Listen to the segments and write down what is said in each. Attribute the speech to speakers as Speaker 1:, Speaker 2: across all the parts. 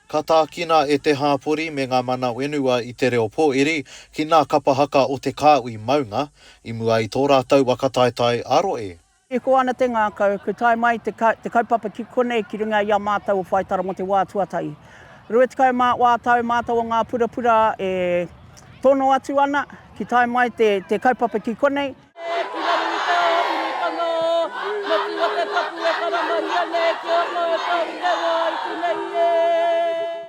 Speaker 1: Ka tākina e te hāpori me ngā mana whenua i te reo pōiri ki nā kapa haka o Te Kāhui Maunga i mua i tō rātou waka taetae ā-rohe.
Speaker 2: E koa ana te ngākau, kua tae mai te te kaupapa ki konei ki runga i a mātou o Whaitara mō te wā tuatahi. 24 tau mātou o ngā purapura e tono atu ana ki tae mai te te kaupapa ki konei.
Speaker 3: E ki raro i te āhuritanga, matua te tapu e karangahia nei ki a koe tau i te wā iti nei e.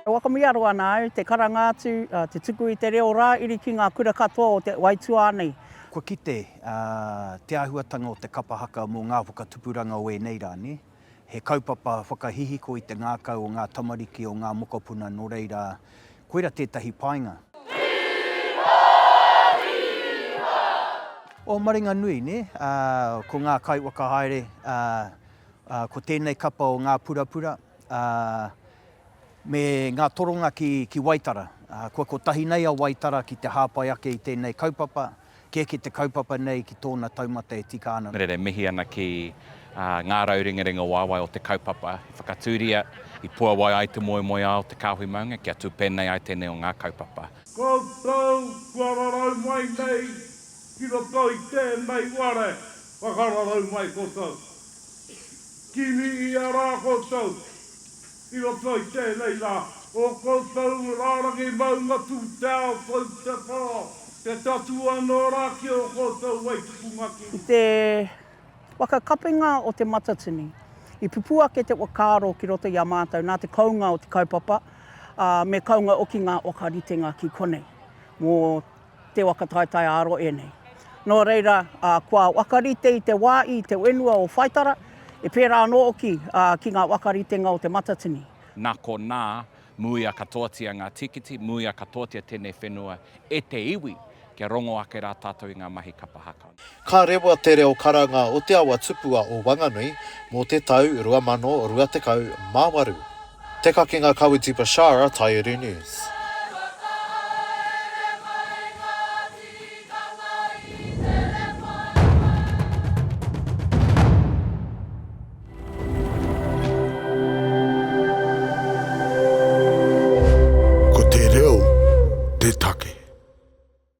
Speaker 2: E whakamiaro ana au te karanga atu, te tuku i te reo rāiri ki ngā kura katoa o te waituā nei.
Speaker 4: Kua kite te āhuatanga o te kapa haka mō ngā whakatupuranga o ēnei rā, nē? He kaupapa whakahihiko i te ngākau o ngā tamariki, o ngā mokopuna, nō reira, koira tētahi painga. O Maringanui, nē, ko ngā kaiwhakahaere, ko tēnei kapa o Ngā Purapura, me ngā toronga ki Waitara. Kua kotahi nei a Waitara ki te hāpai ake i tēnei kaupapa, Kia eke te kaupapa nei ki tōna taumata e tika ana.
Speaker 5: Rere mihi ana ki ngā rauringaringa waewae o te kaupapa i whakatūria, i puawai ai te moemoeā o te kāhui maunga kia tū pēnei ai tēnei o ngā kaupapa.
Speaker 6: Koutou kua rarau mai nei ki roto i tēnei whare, whakararau mai koutou. Kimi i a rā koutou i roto i tēnei rā, ō koutou rārangi maunga tū te ao tau te pō, te tatū anō rā ki ō koutou waitupunga ki.
Speaker 2: I te waka kapenga o Te Matatini, i pupū ake te whakaaro ki roto i a mātou nā te kounga o te kaupapa, ā, me kounga oki ngā whakaritenga ki konei mō te waka taetae ā-rohe nei. Nō reira, kua whakarite i te wā i te whenua o Whaitara, e pērā anō hoki ki ngā whakaritenga o Te Matatini.
Speaker 5: Nā konā, muia katoatia ngā tīkiti, muia katoatia tēnei whenua e te iwi, kia rongo ake rā tātou i ngā mahi kapa haka.
Speaker 1: Ka rewa te reo karanga o Te Awa Tupua o Wanganui mō te tau 2028. Te Kakenga Kawiti Bashara, Taiuru News.